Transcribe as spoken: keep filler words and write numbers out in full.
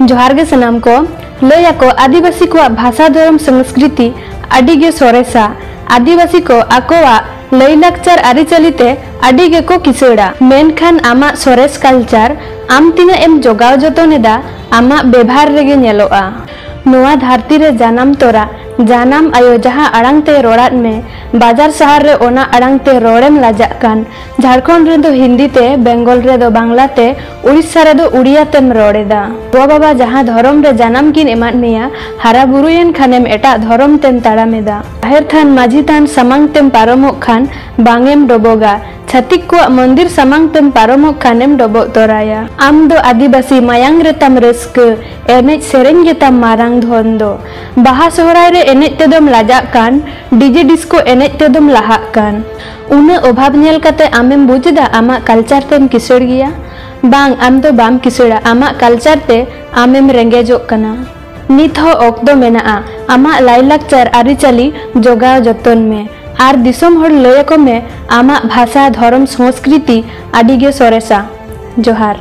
ᱡᱚᱦᱟᱨ ᱜᱮ ᱥᱟᱱᱟᱢ ᱠᱚ᱾ ᱞᱟᱹᱭ ᱟᱠᱚ, ᱟᱹᱫᱤᱵᱟᱹᱥᱤ ᱠᱚᱣᱟᱜ ᱵᱷᱟᱥᱟ, ᱫᱷᱚᱨᱚᱢ, ᱥᱚᱝᱥᱠᱨᱤᱛᱤ ᱟᱹᱰᱤ ᱜᱮ ᱥᱚᱨᱮᱥᱟ᱾ ᱟᱹᱫᱤᱵᱟᱹᱥᱤ ᱠᱚ ᱟᱠᱚᱣᱟᱜ ᱞᱟᱹᱭᱼᱞᱟᱠᱪᱟᱨ, ᱟᱹᱨᱤᱪᱟᱹᱞᱤ ᱛᱮ ᱟᱹᱰᱤ ᱜᱮᱠᱚ ᱠᱤᱥᱟᱹᱲᱟ᱾ ᱢᱮᱱᱠᱷᱟᱱ ᱟᱢᱟᱜ ᱥᱚᱨᱮᱥ ᱠᱟᱞᱪᱟᱨ ᱟᱢ ᱛᱤᱱᱟᱹᱜ ᱮᱢ ᱡᱚᱜᱟᱣ ᱡᱚᱛᱚᱱ ᱮᱫᱟ, ᱟᱢᱟᱜ ᱵᱮᱵᱷᱟᱨ ᱨᱮᱜᱮ ᱧᱮᱞᱚᱜᱼᱟ᱾ ᱱᱚᱣᱟ ᱫᱷᱟᱹᱨᱛᱤ ᱨᱮ ᱡᱟᱱᱟᱢ ᱛᱚᱨᱟ ᱡᱟᱱᱟᱢ ᱟᱭᱳ ᱡᱟᱦᱟᱸ ᱟᱲᱟᱝ ᱛᱮ ᱨᱚᱲᱟᱫ ᱢᱮ, ᱵᱟᱡᱟᱨ ᱥᱟᱦᱟᱨ ᱨᱮ ᱚᱱᱟ ᱟᱲᱟᱝ ᱛᱮ ᱨᱚᱲᱮᱢ ᱞᱟᱡᱟᱜ ᱠᱟᱱ, ᱡᱷᱟᱲᱠᱷᱚᱸᱰ ᱨᱮᱫᱚ ᱦᱤᱱᱫᱤ ᱛᱮ, ᱵᱮᱝᱜᱚᱞ ᱨᱮᱫᱚ ᱵᱟᱝᱞᱟ ᱛᱮ, ᱩᱲᱤᱥᱥᱟ ᱨᱮᱫᱚ ᱩᱲᱤᱭᱟ ᱛᱮᱢ ᱨᱚᱲ ᱮᱫᱟ᱾ ᱜᱚ ᱵᱟᱵᱟ ᱡᱟᱦᱟᱸ ᱫᱷᱚᱨᱚᱢ ᱨᱮ ᱡᱟᱱᱟᱢ ᱠᱤᱱ ᱮᱢᱟᱫ ᱢᱮᱭᱟ, ᱦᱟᱨᱟ ᱵᱩᱨᱩᱭᱮᱱ ᱠᱷᱟᱱᱮᱢ ᱮᱴᱟᱜ ᱫᱷᱚᱨᱚᱢ ᱛᱮᱢ ᱛᱟᱲᱟᱢ ᱮᱫᱟ᱾ ᱡᱟᱦᱮᱨ ᱛᱷᱟᱱ ᱢᱟᱹᱡᱷᱤ ᱛᱷᱟᱱ ᱥᱟᱢᱟᱝ ᱛᱮᱢ ᱯᱟᱨᱚᱢᱚᱜ ᱠᱷᱟᱱ ᱵᱟᱝ ᱮᱢ ᱰᱚᱵᱚᱜᱟ᱾ ᱪᱷᱟᱹᱛᱤᱠ ᱠᱚᱣᱟᱜ ᱢᱚᱱᱫᱤᱨ ᱥᱟᱢᱟᱝ ᱛᱮᱢ ᱯᱟᱨᱚᱢᱚᱜ ᱠᱷᱟᱱᱮᱢ ᱰᱚᱵᱚᱜ ᱛᱚᱨᱟᱭᱟ᱾ ᱟᱢ ᱫᱚ ᱟᱹᱫᱤᱵᱟᱹᱥᱤ ᱢᱟᱭᱟᱝ ᱨᱮᱛᱟᱢ ᱨᱟᱹᱥᱠᱟᱹ, ᱮᱱᱮᱡ ᱥᱮᱨᱮᱧ ᱜᱮᱛᱟᱢ ᱢᱟᱨᱟᱝ ᱫᱷᱚᱱ ᱫᱚ᱾ ᱵᱟᱦᱟ ᱥᱚᱦᱨᱟᱭ ᱨᱮ ᱮᱱᱮᱡ ᱛᱮᱫᱚᱢ ᱞᱟᱡᱟᱜ ᱠᱟᱱ, ᱰᱤᱡᱮ ᱰᱤᱥᱠᱳ ᱮᱱᱮᱡ ᱛᱮᱫᱚᱢ ᱞᱟᱦᱟᱜ ᱠᱟᱱ᱾ ᱩᱱᱟᱹᱜ ᱚᱵᱷᱟᱵᱽ ᱧᱮᱞ ᱠᱟᱛᱮ ᱟᱢᱮᱢ ᱵᱩᱡᱽ ᱮᱫᱟ ᱟᱢᱟᱜ ᱠᱟᱞᱪᱟᱨ ᱛᱮᱢ ᱠᱤᱥᱟᱹᱲ ᱜᱮᱭᱟ? ᱵᱟᱝ, ᱟᱢ ᱫᱚ ᱵᱟᱢ ᱠᱤᱥᱟᱹᱲᱟ, ᱟᱢᱟᱜ ᱠᱟᱞᱪᱟᱨ ᱛᱮ ᱟᱢᱮᱢ ᱨᱮᱸᱜᱮᱡᱚᱜ ᱠᱟᱱᱟ᱾ ᱱᱤᱛ ᱦᱚᱸ ᱚᱠᱛᱚ ᱢᱮᱱᱟᱜᱼᱟ, ᱟᱢᱟᱜ ᱞᱟᱭᱼᱞᱟᱠᱪᱟᱨ ᱟᱹᱨᱤᱪᱟᱹᱞᱤ ᱡᱚᱜᱟᱣ ᱡᱚᱛᱚᱱ ᱢᱮ ᱟᱨ ᱫᱤᱥᱚᱢ ᱦᱚᱲ ᱞᱟᱹᱭ ᱟᱠᱚ ᱢᱮ, ᱟᱢᱟᱜ ᱵᱷᱟᱥᱟ, ᱫᱷᱚᱨᱚᱢ, ᱥᱚᱝᱥᱠᱨᱤᱛᱤ ᱟᱹᱰᱤ ᱜᱮ ᱥᱚᱨᱮᱥᱟ᱾ ᱡᱚᱦᱟᱨ᱾